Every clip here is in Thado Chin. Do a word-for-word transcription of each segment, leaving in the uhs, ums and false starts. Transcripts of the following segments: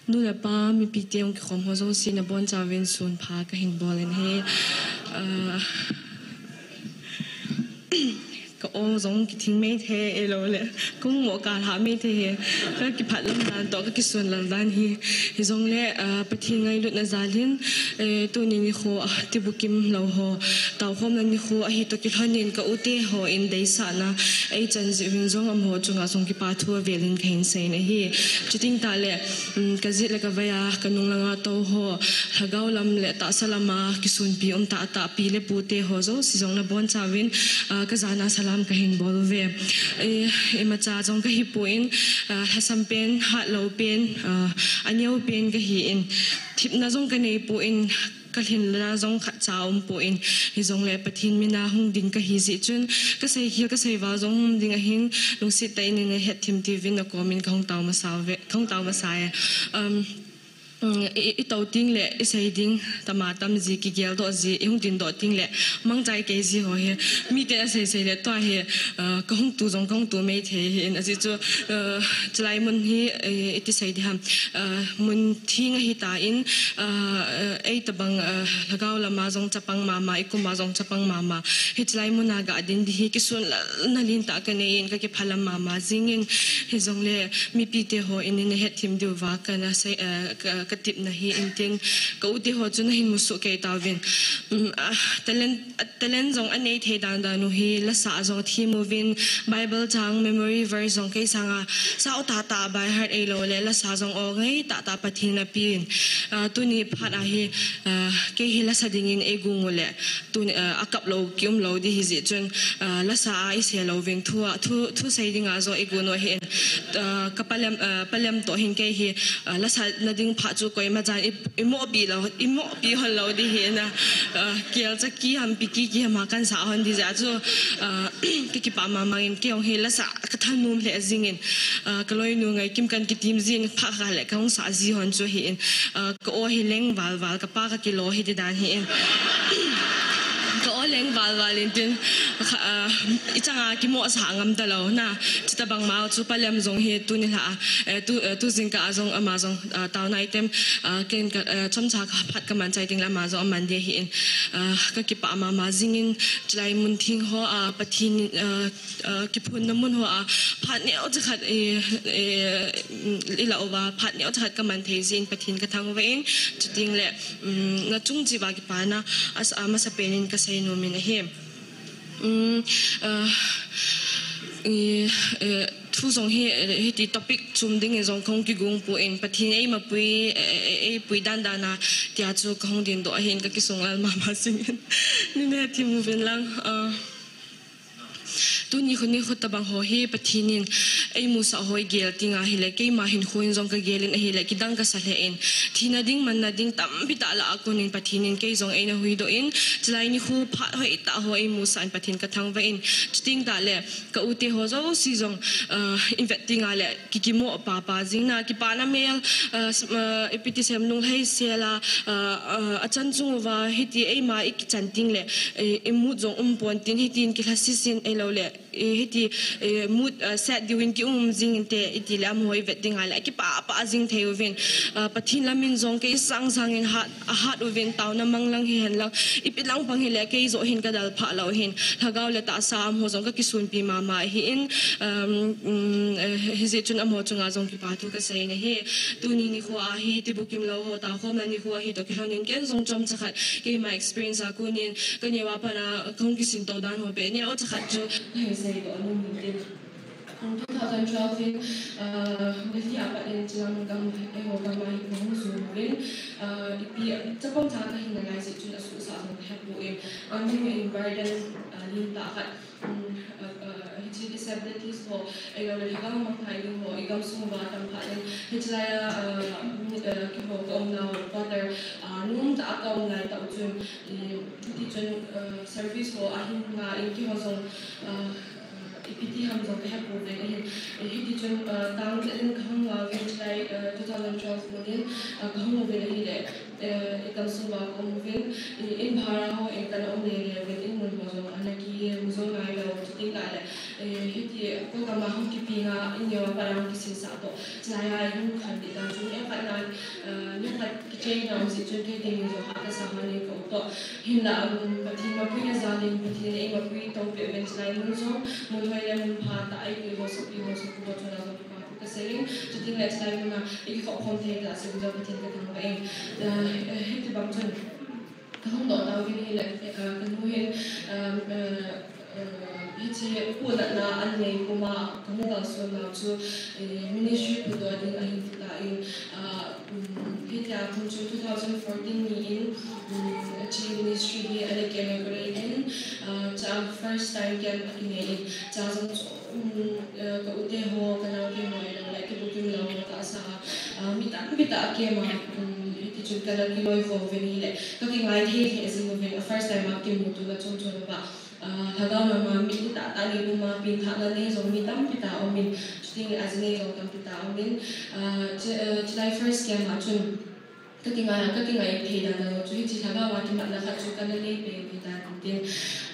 Nu le pa, mipite hung kikhom ho jouse nabonchauvin sunpha kahin bol in ahi. Ah, ka ong jong kithing maithei ahilou le, ka hung mo kalha maithei ahi. Ka kipah lam dan toh, ka kisun lal dan ahi. Hijongle, ah, Pathen ngailutna jal in, eh, tuni nikho, ah, tibukim lou ho, taokhomna nikho ahi toh kilhon in ka u te hon deisahna eichan jeh uvin jong amaho chunga jong kipa thu avel in kahin sei in ahi. Chuting tah le, um, ka jet le ka vai a, ka nung langa tou ho, lhagao lam le tahsa lama kisunpi um tahtah pi le pu te ho jouse jong nabonchauvin, ah, ka jana salam kahin bol uve. Eh, imacha jong kahi poi, ah, lhasam pen, hatlou pen, ah, aneo pen kahi in, thipna jong kanei poi, ka lhinna jong khatcha um poi, hijongle Pathen mina hung ding kahi jeh chun, ka seikhel ka seival jong hung ding ahin, lungset tah in nahet thim tiuvin nakom in ka hung tao masa uve, ka hung tao masa e. Um, um, i, i tou teng le, i sei ding tama tam ji, kigel doh ji, i hung ding doh teng le, mangchai kei ji ho hi. Miten asei sei le, tua hi, ah, ka hung tu jong, ka hung tu maithei ahi in, ajeh chu, ah, chulai mun hi, eh, iti sei ding ham. Ah, mun theng ahi tan, ah, ah, ei tabang, ah, lhagao lama jong chapang mama, i kum a jong chapang mama. Hiche lai muna ga ding ding hi kisun lalna lentah kanei in, ka kipah lam mama jing in, hijongle mipi te hon nahet thim diuva kana sei, ah, ka, ka tepna ahi in tin, ka u te ho chun ahin musoh kei tauvin. Um, ah, talent, ah, talent jong anei thei dan dan u hi, lasa jong athem uvin, Bible chang memory verse jong kei sanga sao tahtah by heart ahilou le, lasa jong o ngai tahtah Pathen in apen. Ah, tuni phat a hi, ah, kei hi lasa ding in eigon u le, tuni, ah, akap lou, kium lou ding ahi jeh chun, ah, lasa a isei louvin thu a, thu, thu sei ding a jong eigon u ahin, ah, ka palem, ah, palem toh hin kei hi, ah, lasa na ding phat chu koima chan i, i mohpi lou, i mohpi hon lou ding ahi na, ah, kelcha ki ham, piki ki ham a kan sa hon ding jeh chu, ah, ka kipah mama in kei jong hi lasa ka thanom lheh jing in, ah, ka loinu Ngaikim kan kitem jin phat khat le ka hung sa ji hon chu ahi in, ah, ka o hi leng val val, ka pa ka kilo hi ti dan ahi in. Ka o leng val val in tin, ah, i chang a kimoh sa ngam talou na, chuti bang ma chu palem jong hi tuni lha, eh, tu, eh, tu jingkah a jong ama jong, ah, taona item, ah, ken ka, eh, chomcha khat ka man chai teng le ama jong aman ding ahi in, ah, ka kipah mama jing in, chulai mun theng ho, ah, Pathen, ah, ah, kiphunna mun ho a, phat neocha khat, eh, eh, i la uva, phat neocha khat ka man thei jeh in Pathen ka thangvah in, chuteng le, um, na chung cheh uva kipana, asa, amasapen in ka seinom in ahi. Um, ah, i, eh, thu jong hi, eh, hiti topic chom ding in jong ka hung kigon poi, Pathen in eima pui, eh, eh, eipui dan dan a, tia chu ka hung ding doh ahin ka kisung lal mama jing in. Nahet thim uvin lang, ah, tuni nikho, nikho tabang ho hi Pathen in eimusah ho igel teng ahile, keima hinkho in jong ka gel in ahile, kidang ka sa lheh in, thina ding, manna ding tampi tah lah a kon in Pathen in kei jong eina huhdoh in, chulai nikho phat hoitah ho eimusah in Pathen ka thangvah in, chuteng tah le, ka u te ho jouse jong, ah, i vet teng le, ki, kimoh papa jing na, kipana mel, ah, s-, ah, ipi ti sem, lunglhai sel a, ah, ah, achan chung uva, hiti eima i kichan teng le, i, i mood jong um pon tin, hitin kilhasisin ahilou le, i, hiti, i, mood, ah, set diu in ki um jing inte, iti le amaho i vet teng le, kipah pah jing thei uvin, ah, Pathen lam in jong kei sang sang in hat, ahat uvin, taona manglang hihen lang, ipi lang bang hile, kei joh hin ka dalphah lou hin, lhagao le tahsa amaho jong ka kisunpi mama ahi in, um, um, eh, hijeh chun amaho chunga jong kipa thu ka sei in ahi. Tuni nikho a hi, tibukim lou ho, taokhomna nikho ahi toh kilhon in ken jong chomcha khat, keima experience a kon in, ka neo a pat a ka hung kisin to dan ho beh neocha khat chu ka hei sei doh nom in tin. Two thousand twelve in, ah, Delhi a pat in Chilang gam, eiho gam a hi ka hung jun uvin, ah, ipi, chapang cha ka hina lai jeh chun asuhsah jong ka hepoi. Gam hi in burden, ah, lentah khat, um, ah, ah, hiche disabilities ho, ahilou le lhagao mangthai ding ho, i gamsung uva tam phat in, hiche lai a, ah, mi, ah, keiho ka umnau quarter, ah, nomtah a ka um lai tah u chun, i, hiti chun, ah, service ho ahin nga in keiho jong, ah, ipi ti ham jong ka hepouve ahin. Eh, hiti chun, ah, tang lheh in ka hung nga uvin chulai, ah, two thousand twelve mun in, ah, ka hung uvin ahile, eh, i gamsung uva ka um uvin, i, in bhara ho in kana um lele uvin, in mun ho jong ana kimu jou nailou, chuti Tale, eh, hiti, ko kama hung kipi nga, in yo pa hung kisisa to. Chilai ai hung khan di dan chu, eh, khat na, eh, ni khat kichei na, um, si chun kei ding jo ha ka sa ma ni ko to. Hinla, um, Pathen mapui na jalin, Pathen ei mapui to pe ven chilai mun jong, mun hoi le mun pha ta ai ki ho so, ki ho so, ko to na ko pa ka seling. Chuting le chilai mun na, i ko khom thei ta se jo Pathen ka thangvah e. Eh, eh, hiti bang chun. Ka hung doh tauvin hile, eh, ka nu hin, um, eh, eh, hiche puhlatna an nei puma ka mu kalson nau chu, eh, ministry pudoh ding ahin ti tan, ah, um, hitia kum chu two thousand fourteen ni in, um, hiche ministry hi ana kiam in, ah, cha first time kiam a kinei in, cha jong chu, um, eh, ka u te ho, ka nao te ho, ilo le, ka bukim lo ho, tahsa, ah, mi tampi tah a kiam a, um, hiti chun ka na kiloi vo uvin hile, ka kingai thei lheh jing uvin, a first time a kimuto na chun chun uva, ah, lhagao lama mi tah tah nei puma pengthahna nei jong mi tampi tah a um in, chuting le ajinei jong tampi tah a um in, ah, chu, eh, chulai first kiam a chun, Ka kingai, ka kingai thei dan dan chu hiche lhagao a kimatna khat chu ka na nei pei pei dan tin,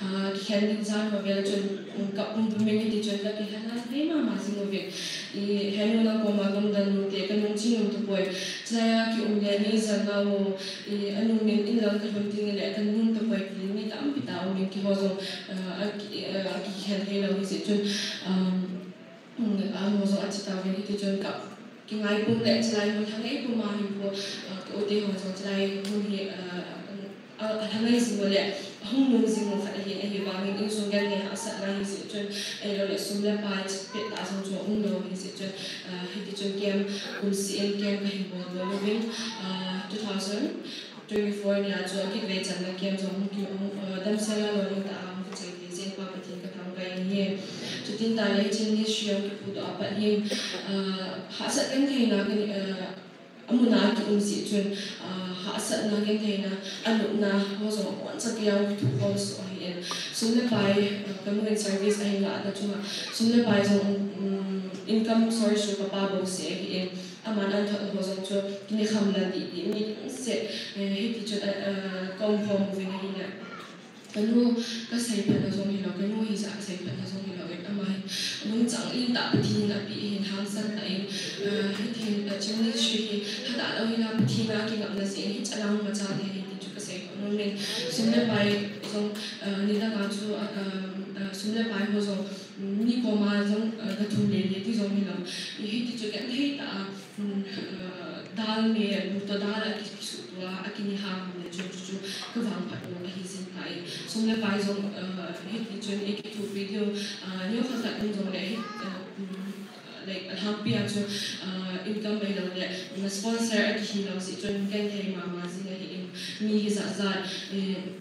ah, kikhen ding jan ho vel chun, um, ka pum pum in hiti chun ka kihana thei mama jing uve. I, henu na koma lungdon nom te, ka nung ching nom tapoi. Chulai a kium le nei jal nau, i, anung in in lang ka lhun ding le ka nung tapoi ti mi tampi tah um in keiho jong, ah, a ki, ah, a kikhen thei lou hijeh chun, um, Hmm, amaho jong achi tauvin hiti chun ka kingai pum le chulai mun lhangei puma hin ko, ah, ka u te ho jong chulai mun hi, ah, ah, alhangei jing u le ahung nung jing u khat ahin, ahivangin insung genthei hahsatna hijeh chun, ahilou le sum le pai chih pet tah jong chu aum lou hijeh chun, ah, hiti chun camp kum seh in camp kahin bol bol uvin, ah, two thousand twenty-four nia chu akitvei channa camp jong hung ki, hung, uh, damsel a lolhing tah a hung kichai thei jeh in Pa Pathen ka thangvah in ahi. Chutin tale hiche ministry jong kipuidoh a pat hin, uh, hahsat gentheina ka, uh, amun a kium jeh chun, uh, hahsatna gentheina anopna ho jong abonchan kei a hung kithukhom soh ahin. Sum le pai, uh, ka nu in service ahin ngahna chunga sum le pai jong, um, income source chu ka pa bou seh ahin. Aman athot ho jong chu kinikham la didi mi ding seh, eh, hiti chun, eh, eh, ka umkhom uvin ahile. Ka nu ka seiphatna jong hilou, ka nu hijeh a ka seiphatna jong hilou in, ama hi lungchang in tah Pathen in apeh ahin hangsan tah in, eh, hitin, eh, hiche ministry hi lhadah lou hila Pathen a kingapna jeh in hiche lang imacha thei ahi ti chu ka seidoh nom in. Sum le pai jong, eh, nidang a chu, eh, eh, eh, sum le pai ho jong, mm, mi koma jong, eh, ka thum lele ti jong hilou. Hiti chu genthei tah a, um, uh, dal me, buto dal a ki, kisuhto a, akini ham le chun chu, chu, ka vangphat u ahi jing tai. Sum le pai jong, uh, hiti chun eikithopi diu, uh, neokhat khat in jong le hi, uh, um, like, alhangpi a chu, uh, income ahilou le, um, sponsor akihi lou jeh chun genthei mama jing ahin, mi hijat jat, eh,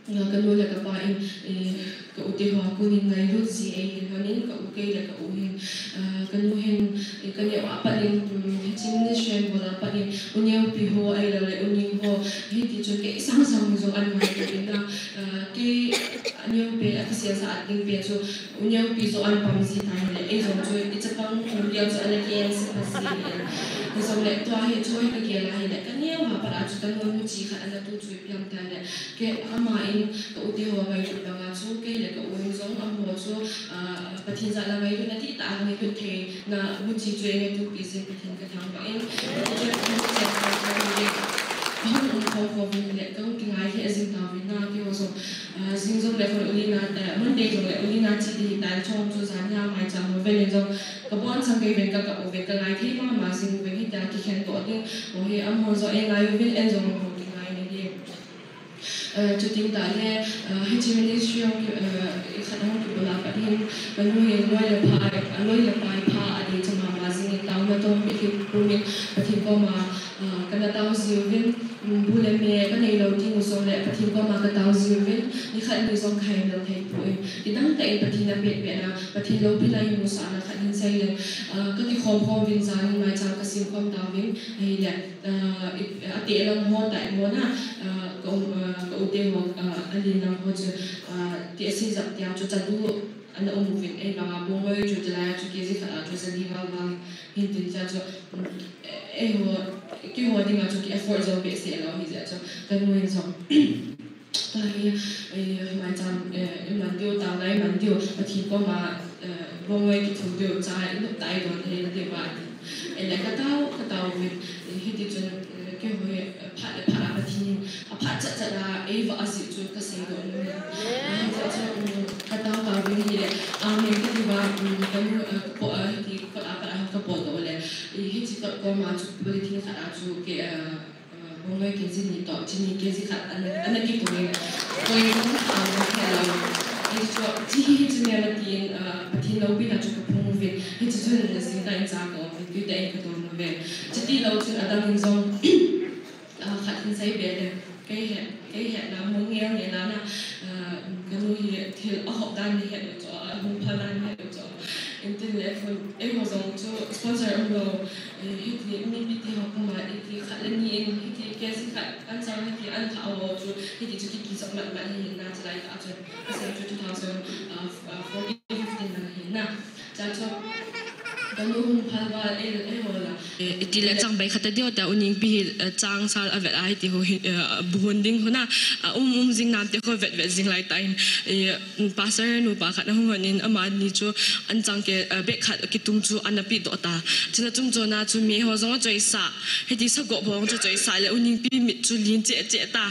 Nga ka nu le ka pa in, eh, ka u te ho a kon in ngailut jeh eihin lhon in, ka u kei le ka u hin, ah, ka nu hin, eh, ka neo a pat in, um, hiche ministry bol a pat in, u neopi ho ahilou le, u ning ho, hiti chun kei sang sang jong an ngailut in a, ah, kei a neopen a kisel sa a ding pen chu, u neopi jong an pang ji tai le, ei jong chu, i chapang, um, gel chu ana kieng seh pha ji le. Hijong le, tua hi chu hi ka gel a hile, ka neo a pat a chu ka nu nu chi khat ana tu chu i piang tai le. Kei ama in ka u te ho ngailut banga chu, kei le ka u in jong amaho chu, ah, Pathen jal a ngailutna dihtah a ngailut theina muchi chu eina tupi jeh in Pathen ka thangvah in. Ahung um khom khom uvin le, ka hung kingai lheh jing tauvin a, keiho jong, ah, jing jong le khon u Lina, eh, Monday jong le u Lina che ding hitan, chom chu jan hi a maicham ho vel in jong, ka bon chang kei uvin ka kap uvin, ka ngai thei mama jing uvin, hitia kikhen toh ding, o hi amaho jong eingai uvin, ei jong amaho kingai na hi. Eh, chuting tah le, eh, hiche ministry hung ki, eh, khat hung kibol a pat hin, ka nu hi loi le pai, a loi le pai pha a dei cha mama jing in taona tom peh kit pum in Pathen koma, eh, ka na tao jiuvin, um, bu le me ka nei lou ding u jong le Pathen koma ka tao jiuvin, nikhat ni jong ka hei lou thei poi. Kidang tah in Pathen a pet pet na, Pathen loupina hin musahna khat hin sei le, eh, ka kikhom khom uvin jan in maicham ka sem khom tauvin, ahile, Ah, i, a teh lang ho tai mo na, ah, ka um, ah, ka u te ho, ah, a len lang ho chu, ah, ti a sei jap tia chu chadu ana um uvin, ei vang a bong loi chu chulai a chu K G khat a chu chali vang vang hin tin cha chu, um, ei ho, keiho ding a chu ki afford jo behseh lou hijeh a chu, ka nu in jong. Cha hi, eh, mai chang, eh, i man diu, tau lai man diu, Pathen koma, eh, bongoi kithu diu, cha i nup tai don he na diu va. Eh, le ka tau, ka tau vin, eh, hiti chun, eh, keiho hi, eh, phat le phat a Pathen, a phat chat chat a, ei va a ji chu ka sei don me. Eh, cha chu, um, ka tau tau vin hi le, amen ka ti va, um, ka nu, eh, ka po, eh, hiti kot a pat a ka po do le, eh, hiti kot koma chu, polythene khat a chu, ke, eh, Bongoi kg ni toh, chini kg khat ana, ana kitung e. Koi kong kha mo khe lo. Hichu, chi hi chu me ma tin, ah, Pathen loupina chu ka phung uve. Hichu chun na sing ta in cha ko, tui ta in ka tong uve. Chuti lou chun adang in jong, ah, khat hin sei be le. Kei he, kei he na mo ngel nge na na, ah, ka nu hi thil a hop dan ni he lo chu, a hung pha dan ni he lo chu. Intin le phun, eiho jong chu sponsor um lou. Eh, hiti mipi te ho koma, hiti khat le ni in, hiti kg khat an chang, hiti an kha a ho chu, hiti chu kiki jop mat mat hi na, chulai ta chu, a sem chu two thousand, uh, fourteen fifteen na hi na. Cha chu, ka nu hung phal va, eh, eh, ho la. Eh, hiti le chang bai khat ta dio ta, u Ningpi hi, eh, chang sal a vet a, hiti ho hi, eh, buhun ding ho na, a um um jing nam te ho vet vet jing lai ta in, eh, Pastor nupa khat ahung hon in, amani chu an chang ke, eh, bag khat kitung chu ana pi doh ta. Chuna chung chona chu mi ho jong a choi sa. Hiti sa go bong chu choi sa le u Ningpi mit chu lin che che ta.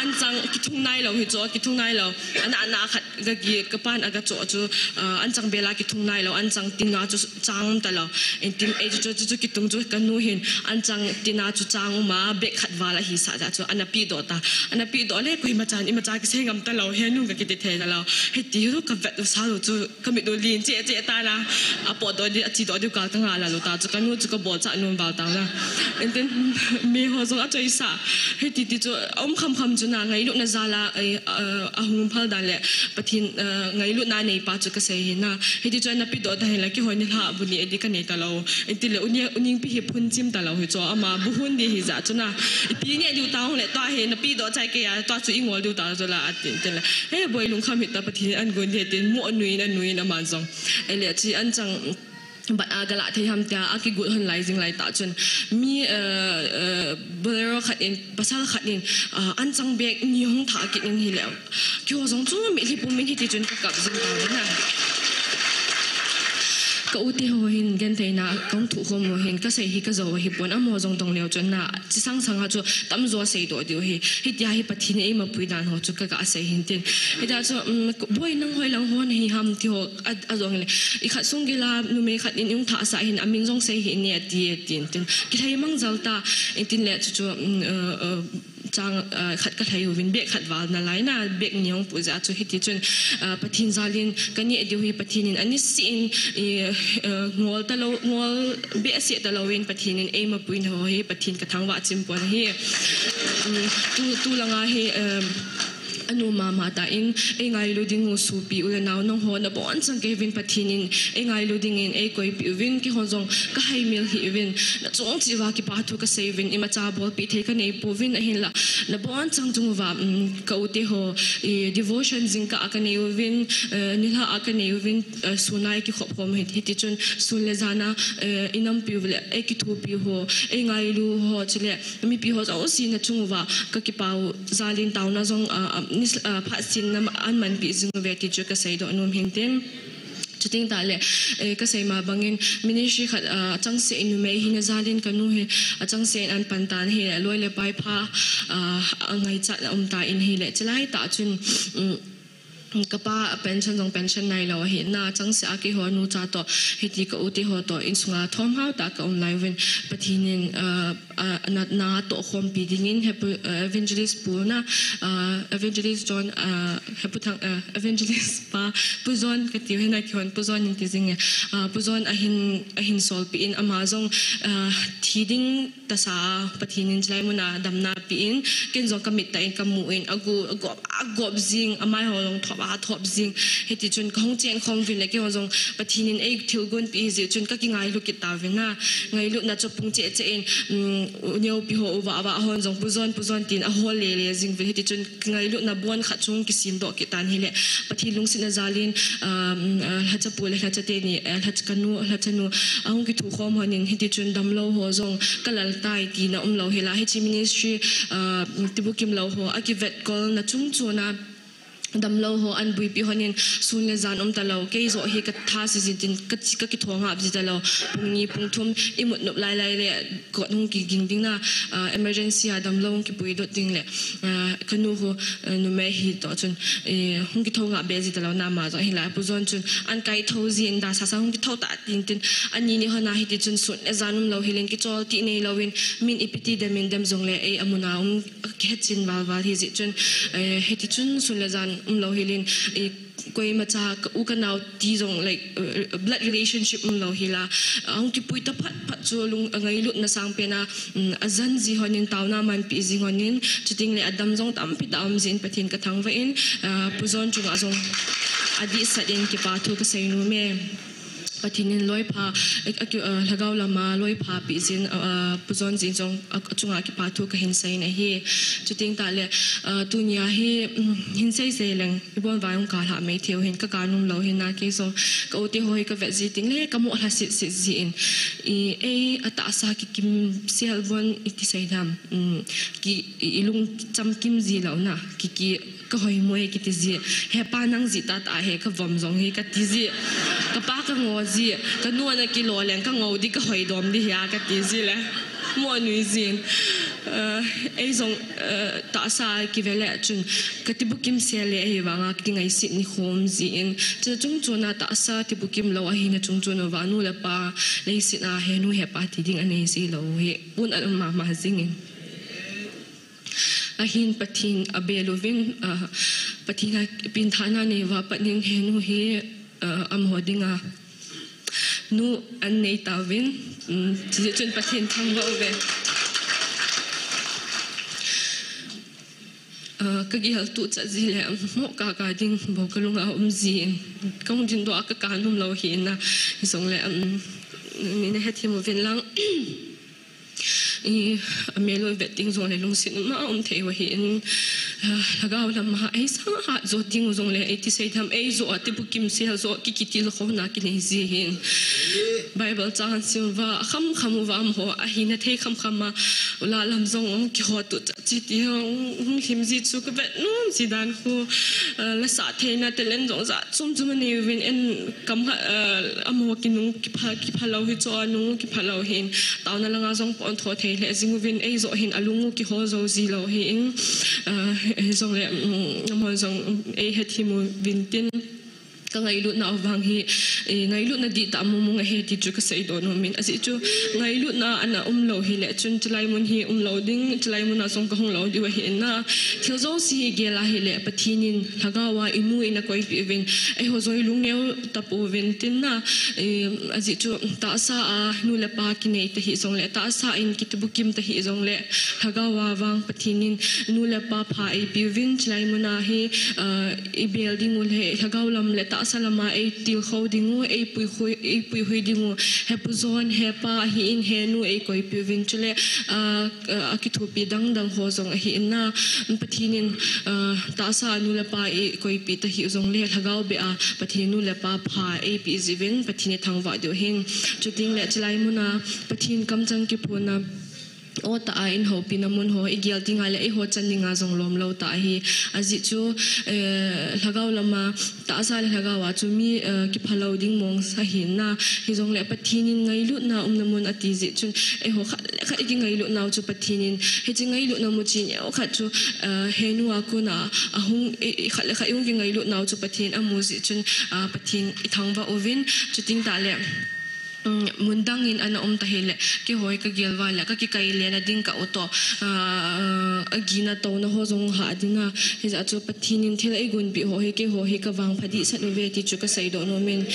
An chang kithung nai lou hi chu, kithung nai lou. Ana, ana khat ga gi ka pan aga cho chu, eh, an chang bela kithung nai lou, an chang tina chu chang ta lou. Intin ei chu, chu, chu kitung chu ka nu hin an chang tina chu chang uma bag khat val a hi sa ta chu ana pi doh ta. Ana pi doh le koima chan ima cha kisei ngam ta lou he nu ka kiti thei ta lou. Hiti ru ka vet u sa lou chu ka mit u lin che che ta na. A po doh di a chi doh di ka ka nga la lou ta chu ka nu chu ka bol cha nu bal ta na. Intin mi ho jong a choi sa. Hiti ti chu um kham kham chu na ngailutna jal a, eh, eh, a hung phal dan le Pathen, eh, ngailutna nei pa chu ka sei hi na. Hiti chu ana pi doh ta hin la kihoi ni hla bu ni edi ka nei ta lou. Inti le u Ning, u Ningpi hi phun chim ta lou hi chu ama buhun di hi ja chu na. I pi nge diu ta hung le tua hi na pi doh chai ke ya tua chu i ngol diu ta chu la atin tin le. He boi lungkham hi ta Pathen an gun di tin mu anui in anui in ama jong. Ei le chi an chang bat a gala thei ham tia a kigut hon lai jing lai ta chun. Mi, eh, eh, Bolero khat in, pasal khat in, ah, an chang bag ni hung tha kit in hi le. Keiho jong chu mitlhi pumin hiti chun ka kap jing ta na. Ka u te ho hin genthei na kong thu khom ho hin ka sei hi ka jo hi pon amaho jong dong leu chun na chi sang sang a chu tam jo sei doh diu hi. Hitia hi Pathen in eima pui dan ho chu ka ga sei hin tin. Hitia chu, um, boi nang hoi lang hon hi ham ti ho a, a jong le. I khat sung gila numei khat in ung tha sa hin a min jong sei hi ne ati tin tin. Ki lhai mang jal ta in tin le chu chu, um, uh, uh, chang, ah, khat ka lhai uvin, bag khat val na lai na, bag ni hung pu ja chu hiti chun, ah, Pathen jal in ka neh diu hi Pathen in ani si in, i, ah, ngol ta lou, ngol behseh ta lou in Pathen in eima pui na ho hi Pathen ka thangvah chim pon hi. Um, tu, tu langa hi, um, anu mama ta in, ei ngailu ding u sopi u le nao nangho na bon chang kei uvin Pathen in, ei ngailu ding in, ei koipi uvin, keiho jong ka haimil hi uvin, na chung chi uva kipa thu ka sei uvin, imacha bolpi thei ka nei pouvin ahinla, na bon chang chung uva, um, ka u te ho, i devotion jingkah a ka nei uvin, eh, nilhah a ka nei uvin, eh, sun a i kikhop khom hi, hiti chun sun le jan a, eh, i nampi u le, ei kithopi u ho, ei ngailu u ho, chule mipi ho jouse na chung uva ka kipah u jal in taona jong, ah, ah, nis-, ah, phat sin na an manpi jing uve ti chu ka sei doh nom hin tin. Chuting ta le, eh, ka sei ma bangin ministry khat, ah, changse in numei hi na jal in ka nu hi, ah, changse in an pan tan hi le, loi le pai pha, ah, a ngaichat na um ta in hi le, chulai ta chun, um, ka pa pension jong pension nai lou ahi na changse a keiho nu cha toh, hiti ka u te ho toh, insunga thom hao ta ka um lai uvin, Pathen in, ah, ah, na, na toh khompi ding in, he pu, ah, evangelist pu na, ah, evangelist John, ah, he pu thang, ah, evangelist pa, Pu John ka tiu hi na kihon, Pu John in ti jing e, ah, Pu John ahin, ahin solpi in ama jong, ah, thi ding tasa a Pathen in chulai mun a damna pe in, ken jong ka mit tah in ka mu in, a gu, a gop, a gop jing, amai ho jong thom pa thop jing. Hiti chun ka hung chen khom vin le keiho jong Pathen in ei thilgon pi jeh chun ka kingailu kit tauvin a. Ngailutna chu pung cheh cheh in, um, neopi ho u vah vah hon jong Pu John, Pu John tin a hol le le jing vin. Hiti chun ngailutna bon khat chu hung kisim doh kit tan hile. Pathen lungsetna jal in, um, uh, lhacha pu le lhacha teni, uh, lhacha ka nu, lhacha nu, a hung kithu khom hon in hiti chun damlou ho jong ka lal tai tina umlou hila. Hiche ministry, uh, tibukim lou ho, a kivet kolna chung chuna damlou ho an buipi hon in sun le jan um talou. Kei joh hi ka tha si jin tin ka, ka kitho ngap ji talou. Pung ni, pung thum, i mut nop lai lai le kot hung kiging ding na, ah, emergency a damlou hung kipui dot ding le, ah, ka nu ho, ah, numei hi toh chun, eh, hung kitho ngap be ji talou na ama joh hila. Pu John chun an kai tho jin da sa sa hung kitho ta tin tin ani ni hon a hiti chun sun le jan umlou hilin kichol ti neilou in min ipi ti dem in dem jong le ei amun a um kihet chin val val hi jeh chun, eh, hiti chun sun le jan umlou hilin, eh, koima cha ka u ka nao ti jong, like, eh, blood relationship umlou hila. Ahung kipui ta phat phat chu lung, a ngailutna sang pen a, um, a jan ji hon in taona man pi ji hon in, chuting le a dam jong tampi ta um jin Pathen ka thangvah in, ah, Pu John chunga jong a dihsat in kipa thu ka sei nom e. Pathen in loipha, a, a ki, ah, lhagao lama loipha pi jin, ah, Pu John jin jong a, a chunga kipa thu ka hin sei na hi. Chuting ta le, ah, tunia hi, um, hin sei sei leng, i bon vai hung ka lha mai theu hin ka ka nom lou hin na kei jong ka u te ho hi ka vet ji ting le ka mo lha sit sit ji in. I, ei, a tahsa kikim sel bon i ti sei dam. Um, ki, i, i lung cham kim ji lou na. Ki, ki, ka hoi mo e kiti ji. He pa nang ji ta ta he ka vom jong he ka ti ji. Ka pa ka ngo ji. Ka nu ana kilo leng ka ngo di ka hoi dom di hia ka ti ji le. Mo nui jin. Eh, ei jong, eh, tahsa kive le chun ka tibukim sel le ei vanga ka kingaisit ni khom ji in. Chu chung chuna tahsa tibukim lou ahina chung chun uva nu le pa leiset a he nu he pa ti ding anei ji lou hi. Pun an um mama jing in. Ahin Pathen a bel uvin, ah, Pathen a pengthahna nei uva pat in he nu hi, ah, amaho dinga nu an nei tauvin, um, chuti chun Pathen thangvah uve. Ah, ka gel tuchat ji le, mo ka ka ding bou ka lunga um ji in, ka hung ding doh a ka ka nom lou hi na, jong le, um, mi na hethem uvin lang. I, a mel u vet ding jong le lungset ma um thei u ahi in, ah, lhagao lama ei sang hat jo ding u jong le ei ti sei tham ei jo a tibukim sel jo ki kitilkhouna kinei ji hin. Bible chang sim uva, kham kham uva amaho, ahina thei kham kham a, u la lam jong um kihot u ta chi ti hung, hung hlim ji chu ka vet nom ji dan khu, ah, la sa theina talent jong ja chom chom anei uvin en kam ha, ah, amaho kinung kipha, kipha lou hi chu a nung kipha lou hin. Taona langa jong pon tho thei le jing uvin ei jo hin a lung u kihol jo ji lou hi in, ah, jong le, um, amaho jong ei hethem uvin tin. Ka ngailutna u vang hi, eh, ngailutna dihtah mong mong ahi ti chu ka seidoh nom in. Ajeh chu ngailutna ana um lou hi le chun chulai mun hi um lou ding, chulai mun a jong ka hung lou diu ahi in na. Thil jouse hi gel a hi le Pathen in lhagao a i nu in a koipi uvin, eiho jong i lungneo tapouvin tin na. Eh, ajeh chu tahsa a nu le pa kinei ta hi jong le, tahsa in kitibukim ta hi jong le, lhagao a vang Pathen in nu le pa pha eipe uvin, chulai mun a hi, ah, i bel ding u le, lhagao lam le tahsa lama ei tilkhou ding u, ei puihui, ei puihui ding u, he Pu John, he pa ahi in, he nu ei koipe uvin, chule, ah, ah, a kithopi dang dang ho jong ahi in na, Pathen in, ah, tahsa a nu le pa ei koipi ta hi jong le, lhagao beh a Pathen in nu le pa pha eipe ji uvin, Pathen i thangvah diu hin, chuting le chulai mun a Pathen kamchang kiphonna o ta a in houpi na mun ho, i gel ding a le eiho chan ding a jong lom lou ta ahi. Ajeh chu, eh, lhagao lama, tahsa le lhagao a chu mi, eh, kipha lou ding mong sa hi na. Hi jong le Pathen in ngailutna umna mun ati jeh chun, eiho khat le khat i kingailutna u chu Pathen in, hiche ngailutna mu chi neo khat chu, eh, he nu a kon a, ahung, i, i khat le khat i hung kingailutna u chu Pathen amu jeh chun, ah, Pathen i thangvah uvin, chuting ta le. Mundang in ana um tahile, keiho hi kagel uva le, kakikai le na ding ka uto, agina touna ho jong ha ding a, hijeh chun Pathen in thil eigonpeh ho hi keiho hi kavangpha dehset uve ti chu kaseidoh nom in,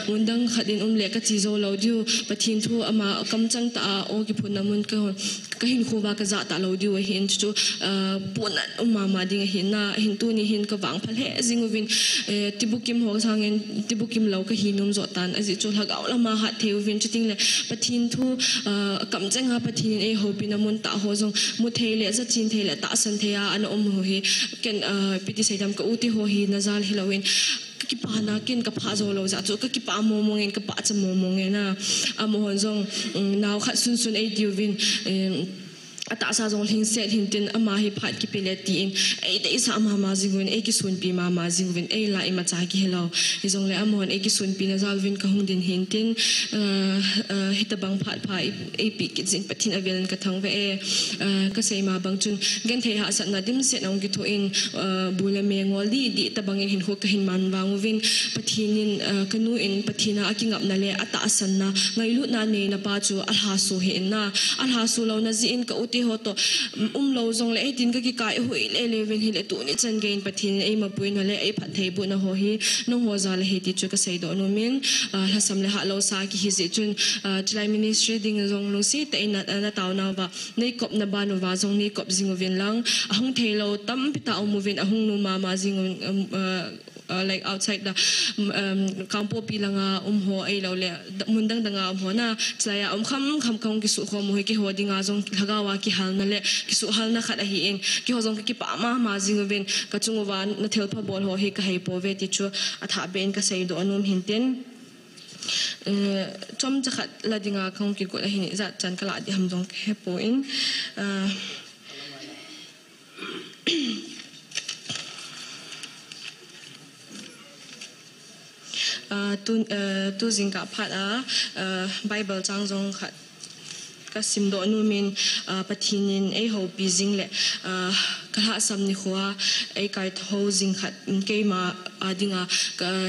mundang khat in um le kache jou lou diu, Pathen thu ama kamchang tah a o kiphutna mun ka kahinkho uva kajah talou diu ahin, chu chu, pohnat um mama ding ahin na, ahin tuni hin kavangpha lheh jing uvin, tibukim ho sangin tibukim lou kahi nom joh tan, ajeh chu lhagao lama hat thei uvin, chuting le Pathen thu, kamchang a Pathen in eihoupina mun tah ho jong muthei le, jachen thei le, tahsan thei a ana um ho hi, ken, ipi ti seidam, ka u te ho hi najal hilou in, kakipana ken kapha jou lou jeh chu, kakipah mongmong in, kapahcha mongmong in a, amahon jong, nao khat sunsun eitiuvin, atahsa jong lhingset hintin, ama hi phat kipe le tin, eideisah mama jing uvin, eikisonpi mama jing uvin, eila imacha kihilou. Hijongle amahon eikisonpina jal uvin kahung ding hintin, hitabang phat pha eipeh kit jeh in Pathen avel in kathangvah e. Kasei ma bang chun, genthei hahsatna dimset ahung kithoh in, bu le me ngol didi tabang in hinkho kahin man vang uvin, Pathen in, kanu in Pathen a akingapna le atahsanna, ngailutna neina pa chu alhaso hih in na, alhaso louna jeh in ka u te ho toh umlou jongle hitin kakikai hoi lele uvin, hile tuni chan gei in Pathen in eimapui na le eiphattheibohna ho hi nangho jal ahi ti chu kaseidoh nom in, lhasam le hatlou sa kihi jeh chun, chulai ministry ding jong lungset tah in na, nataonauva neikopna ban uva jong neikop jing uvin lang, ahung theilou tampi tah um uvin, ahung nom mama jing uvin, like outside the, Kangpokpi langa um ho ahiloule, mun dang danga um ho na, chulai a um khamkham kahung kisukhom u hi keiho dinga jong lhagao a kihalna le kisuhhalna khat ahin, keiho jong kakipah mama jing uvin, kachung uva nathilpha bol ho hi kaheipouve ti chu athahbeh in kaseidoh nom hintin, chomcha khat la dinga kahung kigot ahin, ijat chan kalah ding ham jong kahepoi. Tu jingkah phat a Bible chang jong khat kasimdoh nom in, Pathen in eihoupi jing le kalhahsam nikho a eikaithou jing khat, keima a dinga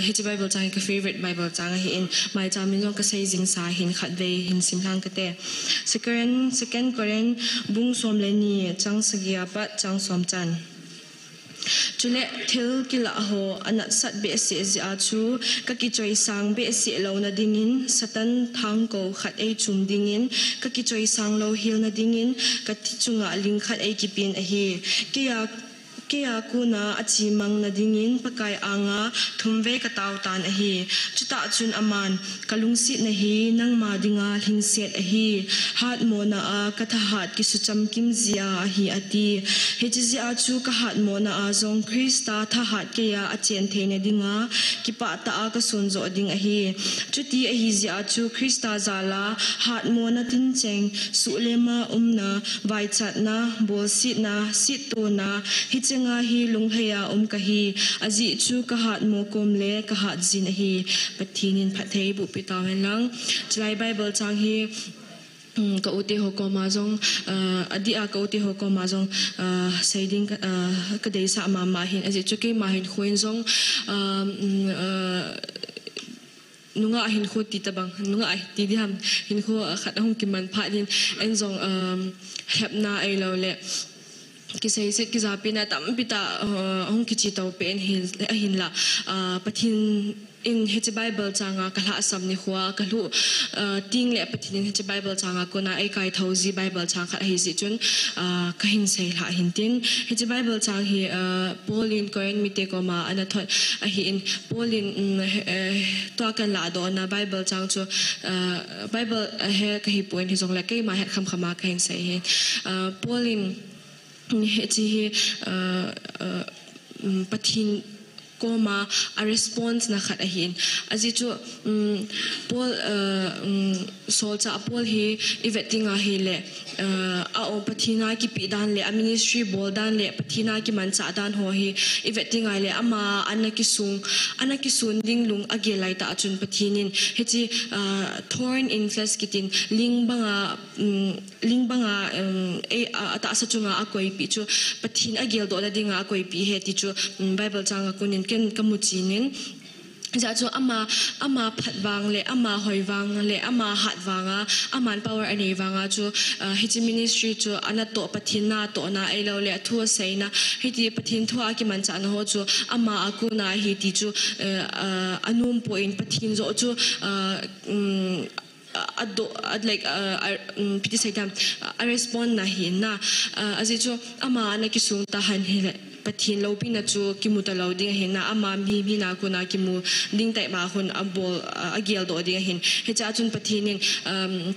hiche Bible chang hi ka favourite Bible chang ahin, maicham in jong kasei jingsa hin khatvei hin simlhang kate. Second, Second Corinth bung som le ni, chang sagi a pat chang som chan. Chule thil kilah ho anatsat behseh jeh a chu kakichoisang behseh louna dingin, Satan thangkou khat eichum dingin, kakichoisang louhelna dingin, kati chunga ling khat eikipen ahi. Keia, keia kona achemangna dingin Pakai anga thumvei kataotan ahi. Chutah chun aman, kalungsetna hi nangma dinga lhingset ahi. Hatmona a kathahat kisukcham kim jia ahi, ati. Hiche jeh a chu kahatmona a jong Christa thahat keia achen theina dinga kipahtah a kasonjoh ding ahi. Chuti ahi jeh a chu Christa jal a hatmona tincheng, suhlema umna, vaichatna, bolsetna, settona, hichenga hi lunglhai a um kahi. Ajeh chu kahatmo kom le kahatjin ahi. Pathen in phattheiboh peh tauhen lang. Chulai Bible chang hi ka u te ho koma jong, adih a ka u te ho koma jong seiding kadeisah mama hin, ajeh chu keima hinkho in jong, nungah hinkho ti tabang, nungah ti diham, hinkho khat ahung kiman phat in, en jong lhepna ahiloule kiseiset kijapina tampi tah ahung kichetou peh in ahinla, Pathen in hiche Bible changa kalhahsam nikho a kalhuh tengle Pathen in hiche Bible changa kona eikaithou ji Bible chang khat ahi jeh chun kahin seilhah hintin, hiche Bible chang hi Paul in Corinth mite koma anathot ahin, Paul in, tua kanlahdohna Bible chang chu, Bible ahe kahipoi, hijongle keima het khamkhama kahin sei ahin. Paul in hiche hi Pathen koma a response na khat ahin, ajeh chu Paul, solchah Paul hi ivet tenga hile, a-o Pathen a kipeh dan le a ministry bol dan le Pathen a kimanchah dan ho hi ivet tenga hile ama ana kisong, ana kison ding lung agel laitah chun Pathen in hiche thorn in flesh kitin, ling banga ling banga atahsa chunga akoipeh chu Pathen ageldohna dinga akoipeh ahi ti chu Bible changa konin ken kamuchen in, Hijeh chun ama, ama phat vang le, ama hoi vang le, ama hat vanga, aman power anei vanga chu, uh, hiche ministry chu ana toh, Pathen natohna ahilou le, athu aseina, hiti Pathen thua kimanchahna ho chu, ama a kona ahi ti chu, uh, uh, anom poi, Pathen joh chu, uh, um, a, a do, a, like, a, a, um, piti saitam, a, a respond na hi na, a, ajeh chu ama ana kisung tahen hile, Pathen loupina chu kimu talou ding ahi na, ama mi, mi na kona kimu ding tai ma hun abol, a, ageldoh ding ahin. Hichea chun Pathen in, um,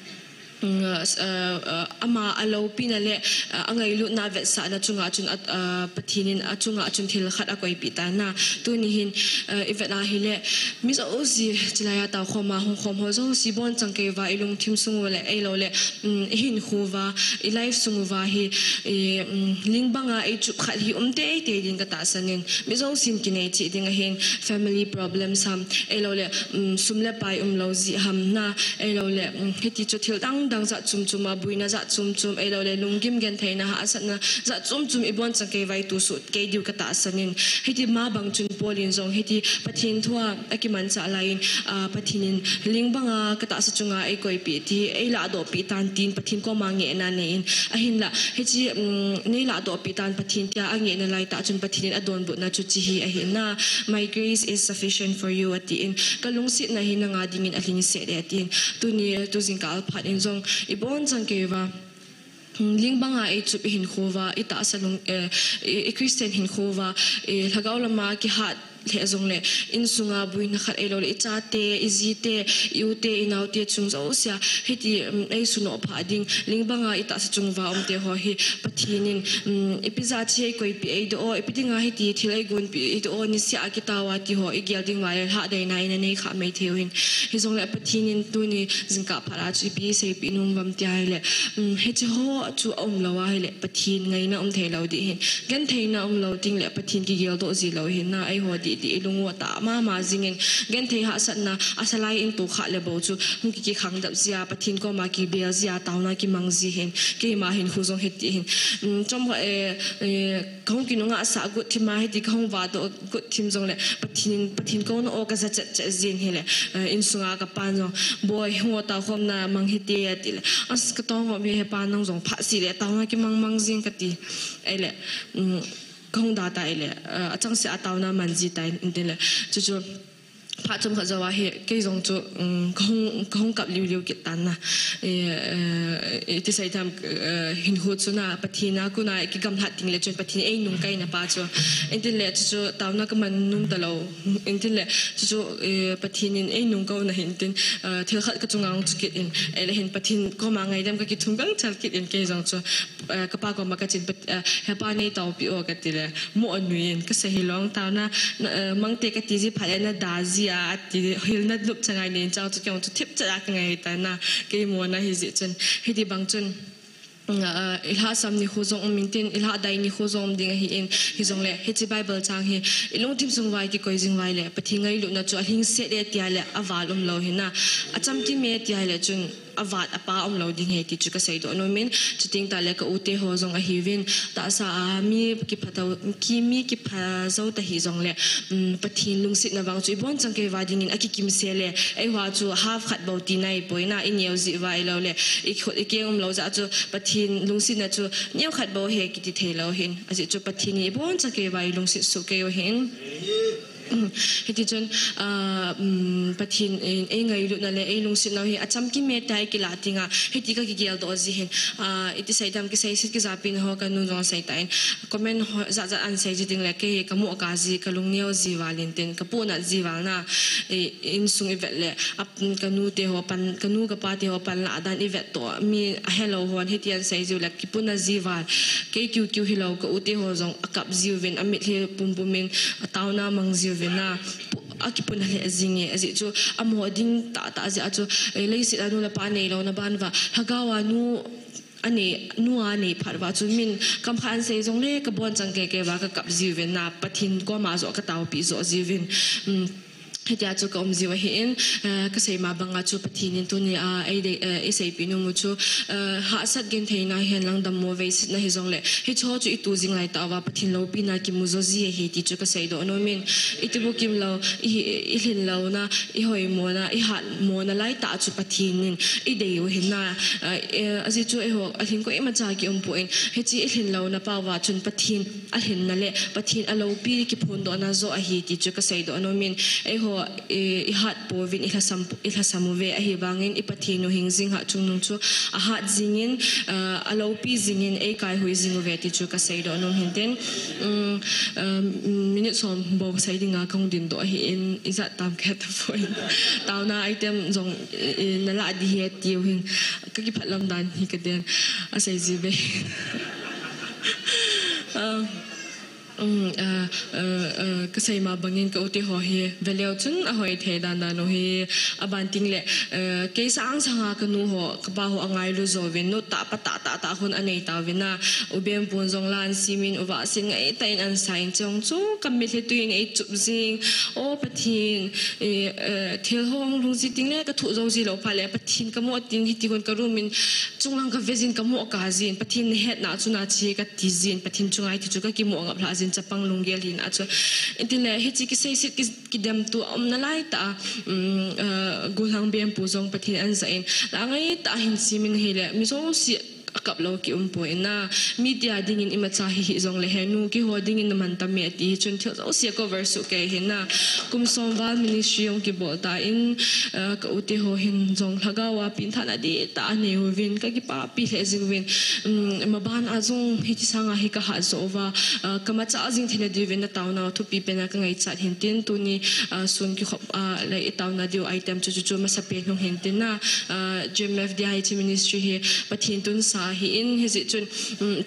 um, a, a, a, ama aloupina le, a, angailutna vetsahna chunga chun, a, a, Pathen in achunga chun thil khat akoipeh tan na. Tuni hin, a, ivet a hile, mi jouse, chilai a taokhom a hungkhom ho jouse, ibon chang kei uva, ilungthim sung uva le, ahilou le, um, ihinkho uva, ilife sung uva hi, i, um, ling banga eichup khat hi um teitei ding katahsan in, mi jousen kinei cheh ding ahin, family problems ham, ahilou le, um, sum le pai umlou jeh ham na, ahilou le, um, hiti chu thil dang dang jat chom chom a, boina jat chom chom, ahilou le, lunggim gentheina, hahsatna jat chom chom ibon chang kei uva itoh soh kei diu katahsan in, hiti ma bang chun Paul in jong, hiti Pathen thua akimanchah lai in, a, Pathen in ling banga katahsa chunga eikoipeh ti, eiladoh peh tan tin Pathen koma ngehna anei in, ahinla, hiche, um, neiladoh peh tan Pathen tia angehna lai tah chun Pathen in adonbutna chu hiche hi ahi na, "My grace is sufficient for you," atin, kalungsetna hi nanga dingin alhingset e atin, tuni, tu jingkah phat in jong, ibon chang kei uva, um, ling banga eichup ihinkho uva, itahsa lung, eh, i, i Christian hinkho uva, eh, lhagao lama kihat lheh jongle, insunga boina khat ahilou le, ichate, ijite, i-ute, inaote chung jousea, hiti, um, eisunoh phah ding, ling banga itahsa chung uva umte ho hi, Pathen in, um, ipi jeh a hiche eikoipeh eidoh o, ipi dinga hiti thil eigonpeh eidoh o, nisea kitao a ti ho, igel ding uva le, lhahdaina in anei kha mai thei u hin. Hijongle Pathen in tuni jingkah phat a chu ipi seipeh nom uvem tia hile, um, hiche ho chu aumlou a hile, Pathen ngaina um theilou ding ahin. Gentheina umlou tengle Pathen kigeldoh ji lou ahin na, eiho didi ilung u atah mama jingin. Genthei hahsatna, asa lai in tohkhah le bou chu, hung ki, kikhangdap jia, Pathen koma kibel jia, taona kimang ji ahin. Keima hinkho jong hiti ahin. Um, chomkhat, eh, eh, kahung kinunga sah got thim a, hiti kahung vahdoh got thim jongle, Pathen, Pathen kouna o kaja chet chet jin hile, eh, insunga kapan jong, "Boi, hung o, taokhomna mang hite," atile, "As, katong o, mi hepa nang jong phat seh le, taona kimang mang jing," kati. Ahile, um, kahung da ta ahile, eh, achangseh a taona man ji tai, intin le. Chuchu, phat chomkhat jou a hi, kei jong chu, um, kahung, kahung kap liu liu kit tan na. Eh, eh, iti saitam, eh, hinkho chu na, Pathen a kona kigamlhat tengle chun Pathen in einungkaina pa chu. Intin le, chuchu taona kaman nom talou. Intin le, chuchu, eh, Pathen in einungkaina hin tin, eh, thil khat kachunga hung chu kit in. Ahile hin Pathen koma ngaidam kakithum gangchal kit in kei jong chu, eh, kapa koma kachen, Pat-, eh, "Hepa neitaopeh o," katile, mo anuiyin, kasei hilou, "Taona, na, eh, mangte," kati ji phat le, "Nada jia," ati, hilna lupcha ngai nei in chang chu kei jong chu thipcha a kangai tan na, kei mona hijeh chun, hiti bang chun, mm, ah, ilhahsam nikho jong um intin, ilhahdai nikho jong um ding ahin, hijongle, hiche Bible chang hi, ilungthim sung uva ikikoi jing uva ahile, Pathen ngailutna chu alhingset e tia le, aval umlou ahin na, achamkim e tia le chun, avat apa umlou ding ahi ti chu kaseidoh nom in, chuteng tahle ka u te ho jong ahiuvin, tahsa a mi kipha tah, ki mi kipha jou ta hijongle, um, Pathen lungsetna vang chu ibon chang kei uva dingin akikimsel e, eiho a chu half khat bou tina ahipoi na, ineo jeh uva ahilou le, i khut i keng umlou jeh a chu Pathen lungsetna chu neo khat bou ahi kiti theilou ahin, ajeh chu Pathen in ibon chang kei uva eilungset soh kei u ahin. Hiti chun, ah, um, Pathen in eingailutna le eilungsetna u hi achamkim e tia ikilah tenga, hiti kakigeldoh ji ahin, ah, iti seitam, kiseiset kijapi na ho kanu jong asei tan, comment ho jat jat ana sei ji tengle kei kamoh kah ji, kalung neo ji val in tin, kapohnat ji val na, i, insung ivet le, ap, kanu te ho pan, kanu kapa te ho panlah dan ivet toh, mi ahelou hon hiti ana sei jiu le, kipuna ji val, kei kiu kiu hilou, ka u te ho jong akap jiuvin, amitlhi pumpum in, ataona mang jiuvin na, pu-, akipuna lheh jing e, ajeh chu, amaho ding tahtah jeh a chu, eh, leiset a nu le pa neilouna ban uva, lhagao a nu, anei, nu anei phat uva chu min kam khat ana sei jongle, kabon chang kei kei uva kakap jiuvin na, Pathen koma joh kataopi joh jiuvin. Um, Hitia chu ka um jiu ahin, eh, ka sei ma banga chu Pathen in tuni a, ei dei, eh, ei seipeh nom u chu, eh, hahsat gentheina hihen lang dammo veisetna hijongle, hiche ho chu i tu jing lai tah uva Pathen loupina kimu jo ji ahi ti chu ka seidoh nom in, i tibukim lou, i, i lhin louna, i hoimona, i hatmona lai tah chu Pathen in i dei u ahin na, eh, eh, ajeh chu eiho, alhin koima cha ki um poi, hiche i lhin louna pao va chun Pathen a lhinna le Pathen a loupi kiphondohna jo ahi ti chu ka seidoh nom in, eiho, eh, i hat pouvin i lhasam, i lhasam uve, ahivangin i Pathen u hing jing hah chungnung chu a hat jingin, eh, a loupi jingin ei kaihui jing uve ti chu ka seidoh nom hin tin, um, um, minute som bou sei dinga ka hung dindoh ahin, ijat tam ka he tapoi. Taona item jong, eh, na lah ding ahi tiu hin, ka kipah lam dan hi ka den, asei ji ve. Ah, um, ah, ah, ah, ka sei ma bangin ka u te ho hi veleu chun ahoi thei dan dan u hi, aban tengle, eh, kei sang sanga ka nu ho, ka pa ho angailu jouvin, nu tah pa tah tah tah hon anei tauvin a, u Benpun jong la ansimin, u Vahsin ngai tah in ansa in, chujong chu ka mitlhi tui in ei chup jing, o Pathen, eh, eh, thil ho hung lhung ji tengle ka thoh jou ji lou phat le, Pathen ka mu a tin hiti hon ka room in chunglang ka ve jin ka mo kah jin, Pathen na hetna chu na che ka ti jin, Pathen chunga hiti chu ka kimo ngap lhah jin, chapang lunggel hina chu. Tin le, hiche kiseiset ki, kidemtu a umna lai tah a, um, uh, Gollhang Benpu jong Pathen in ahin ja in, la ngai tah a hin simin ahile, mi jouse a kap lou ki um poi na, media dingin imacha hi hih jongle, he nu keiho dingin na man tam e ati hi chun thil jouse a cover soh kei ahi na, kum som val ministry jong kibol tan, uh, ka u te ho hin jong lhagao a pengthahna dihtah a nei uvin, ka kipapi lheh jing uvin, um, maban a jong hiti sanga hi ka hat jo uva, uh, ka machal jing theina diuvin na taona u thupi pen a ka ngaichat hin tin, tuni, uh, sun kikhop, uh, le i taona diu item chu, chu, chu masapen hung hin tin na, uh, G M F D I H ministry hi Pathen tunsa ahin, hijeh chun, um,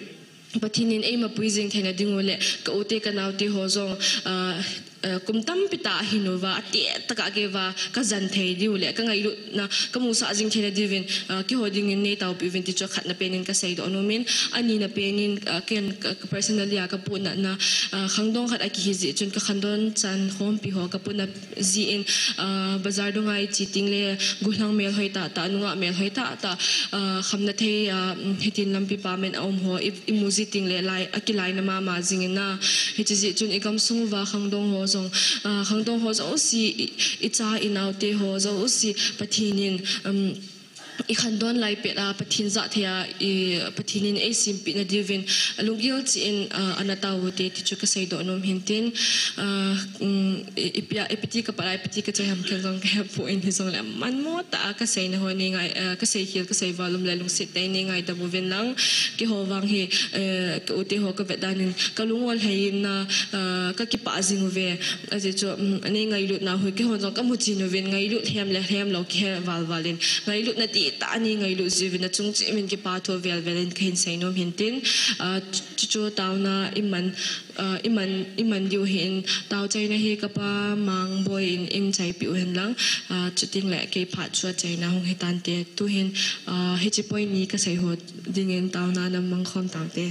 Pathen in ei mapui jing theina diu le, ka u te ka nao te ho jong, uh, uh, kum tampi tah a hin uva, ateh tah a kei uva ka jan thei diu le, ka ngailutna ka musah jing theina diuvin, uh, keiho dingin nei taopi uvin ti chu khatna pen in ka seidoh nom in, anina pen in, uh, ken ka, ka personally a ka puna na, uh, khangdong khat a kihi jeh chun ka khangdong chan khompi ho ka puna jin, ah, bazar dunga i che tengle, gollhang melhoi tah tah, nungah melhoi tah tah, ah, khamna thei, ah, hitin lampi pam in a um ho, i, i mu ji tengle, lai, a kilaina mama jing in a. Hiche jeh chun i gamsung uva khangdong ho jong, ah, khangdong ho jouse, i, i cha i nao te ho jouse, Pathen in, um, i khangdong lai pet a, Pathen jah thei a, i Pathen in ei sempeh na diuvin, lunggil cheh in, ah, ana tao u te ti chu ka seidoh nom hin tin, ah, um, i, ipi a, ipi ti ka pat a, ipi ti ka chai ham kei jong ka he poi, hijongle manmo tah a ka seina ho nei ngai, ah, ka seikhel, ka seival um le lungset tah in nei ngaidam uvin lang, keiho vang hi, eh, ka u te ho ka vet dan in, ka lung u alhai in na, ah, ka kipah jing uve. Ajeh chu, um, anei ngailutna u hi, keihon jong ka mu chen uvin, ngailut lhem le lhem lou kihe val val in, ngailutna dihtah a nei ngailut ji uvin, achung cheh uvin kipa thu vel vel in ka hin sei nom hin tin, ah, chu, chu taona i man, ah, i man, i man diu hin, tao chaina hi ka pa Mangboi in, in chaipi u hen lang, ah, chuting le kei phat chu achaina hung hi tante, tu hin, ah, hiche point ni ka sei ho dingin taona na mangkhom tante.